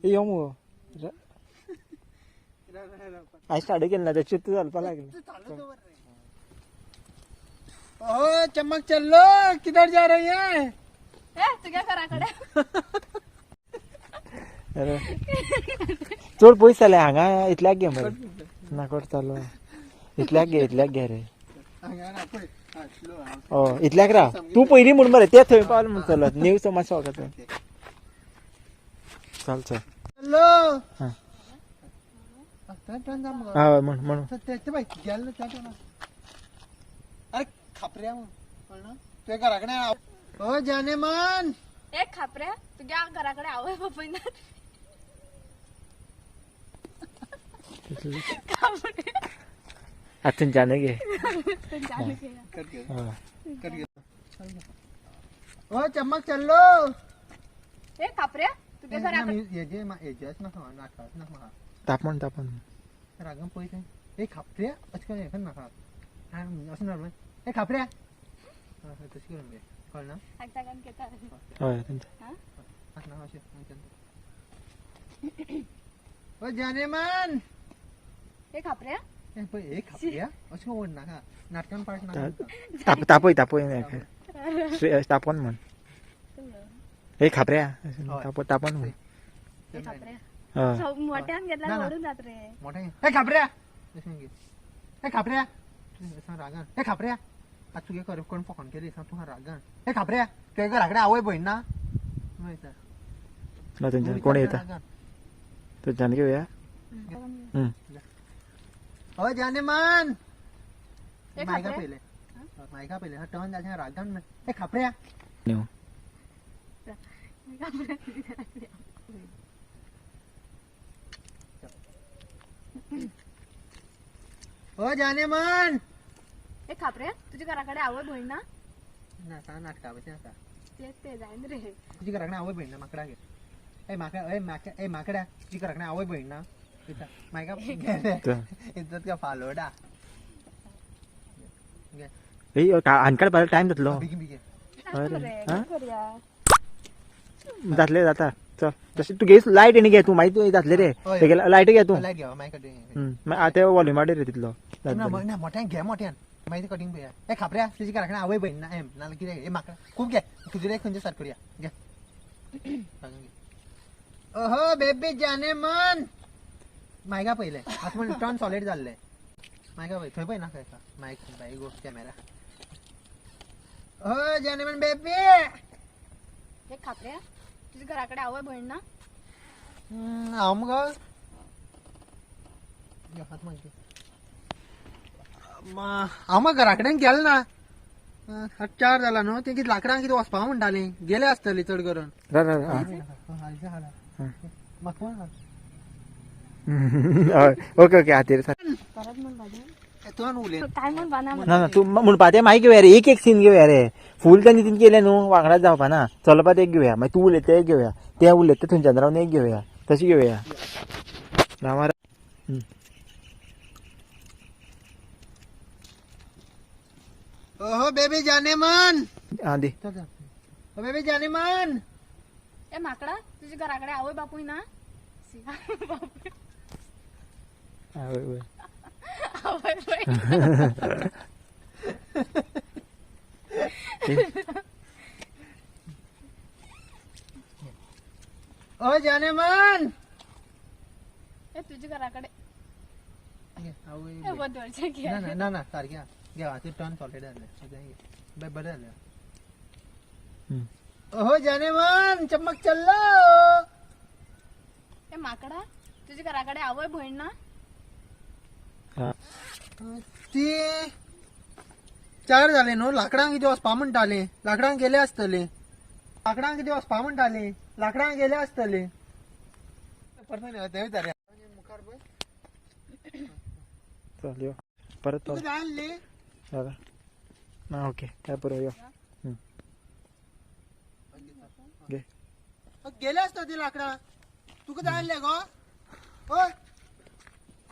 यो मुगो आयज स्टार्ट केलें ना ते चित्त चलपा लागलें. ओहो चमक चल्लो, किधर जा रही है? तुझ्या घराकडे. अरे चड पयस जालें हांगा, इतल्याक घे मरे. नाकोट चालू, इतल्याक घे, इतल्याक घे रे. हय इतल्याक राव तूं पयलीं म्हूण मरे, ते थंय पावले म्हूण चलत न्यू मातसो वखद. चल चल. हां हय म्हण म्हण. अरे खापऱ्या तुझ्या घराकडे हो जाने मन. एक खापऱ्या तुझ्या घराकडे आवय बापूय ना. आतां थंयच्यान घे. हो चमक चल्लो. ए खापऱ्या तुझ्या घराकडे. तापण तापण रागान पळय. ए खापऱ्या अशें करून नाका, अशें नॉर्मल. ए खापऱ्या तशें करून घे, कळना? हय. अशें ओ जाने मन. ए खापऱ्या पळय, ए खापऱ्या अशें करून नाका, नाटकान पार्ट नाका. तापय तापय, तापोन म्हण. हे खापऱ्या तापोन म्हण. मोठ्यान घेतला ओढून जात रे. मोठ्यान हे खापऱ्या, हे खापऱ्या रागान. हे खापऱ्या आतां तुगे खरें कोण फकाण केली सांग तुका रागान. हे खापऱ्या तुगे घराकडेन आवय भयण ना. ना कोण येता थंयच्यान घेवया. हय जाने मन. मायका पयले, मायका पयले टर्न जालें रागान. हे खापऱ्या न्हू. हो जाने मन. ए खापऱ्या तुझ्या घराकडे आवय भयण ना. ना सांग नाटका भशेन आसा. ते ते जायन रे. तुझ्या घराकडे आवय भयण ना माकडा घे. ए माकडा, ए माकडा, ए माकडा तुझ्या घराकडे आवय भयण ना. मायका इज्जत का फालोडा. आनी काडपा टायम जातलो. बेगीन बेगीन जातले जाता. चल तशें तुगे लायट आनी घे तूं, मागीर तूं जातले रे. तेगेले लायट घे तूं. लायट घे मागीर कटिंग. आतां वॉल्यूम वाडय रे तितलो. ना मोठ्यान घे, मोठ्यान मागीर कटिंग पळया. ए खापऱ्या तुझ्या घराकडे आवय भयण ना. एम नाल्यार कितें? ए माकडा खूब घे, तुजे खंयचे सारकें करुया. घे. ओहो बेबी जाने मन. मायका पयले आतां म्हण टर्न सॉलिड जाल्ले. मायका पळय थंय पळय ना खंय मायक बाय गो कॅमेरा. ओ जाने मन बेबी. हे खापऱ्या तुझ्या घराकडे आवय भयण ना. हांव मुगो हांव मग घराकडेन गेलो ना. चार जाला न्हू, ते कितें लाकडांक कितें वचपा म्हणटाली, गेले आसतली चड करून. ओके ओके हातीर. ना ना तूं म्हणपा तें मागीर घेवया रे, एक एक सीन घेवया रे. फूल तेन्ना तितून केलें न्हू, वांगडाच जावपा ना. चलपा एक घेवया, मागीर तूं उलयता एक घेवया, तें उलयता थंयच्यान रावन एक घेवया, तशें घेवया. रामा. ओहो बेबी जाने मन. आं दी. ओ बेबी जाने मन. ए माकडा तुझ्या घराकडे आवय बापूय ना. आवय आवय. ओ जाने मन. ए तुझ्या घराकडे ना ना ना सारकें घे. आतां टर्न सॉलिड जालें, बरें जालें. ओहो जाने मन चमक चल्लो. ए माकडा तुझ्या घराकडे आवय भयण ना. ती चार जाले न्हू, लाकडांक कितें वचपा म्हणटाली, लाकडांक गेले आसतली. लाकडांक कितें वचपा म्हणटाली, लाकडांक गेले आसतली. परत तें विचारया मुखार पळय. चल यो परत. तुका जाय आसली दादा ना. ओके काय पुरो यो. घे. गेले आसता ती लाकडां. तुका जाय आसले गो? हय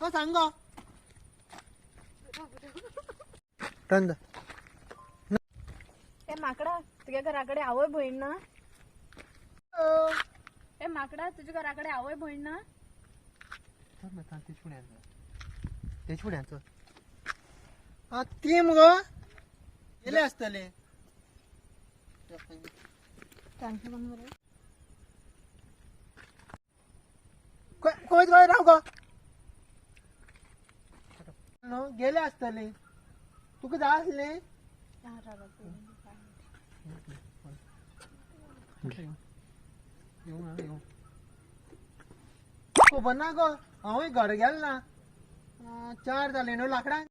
हो सांग गो. टर्न. तुगे घरा कडेन आवय भयण ना? ए माकडा, तुज्या घरा कडेन आवय भयण ना? तेच फुड्यान, तेच फुड्यान चल. आं, ती मुगो गेले आसतले. खंय खंय राव गो. न्हू, गेले आसतले. तुका जाय आसलें. येवं येवं, खबर ना गो. हांवूय घर गेल ना. 4 जाले न्हू लाकडां.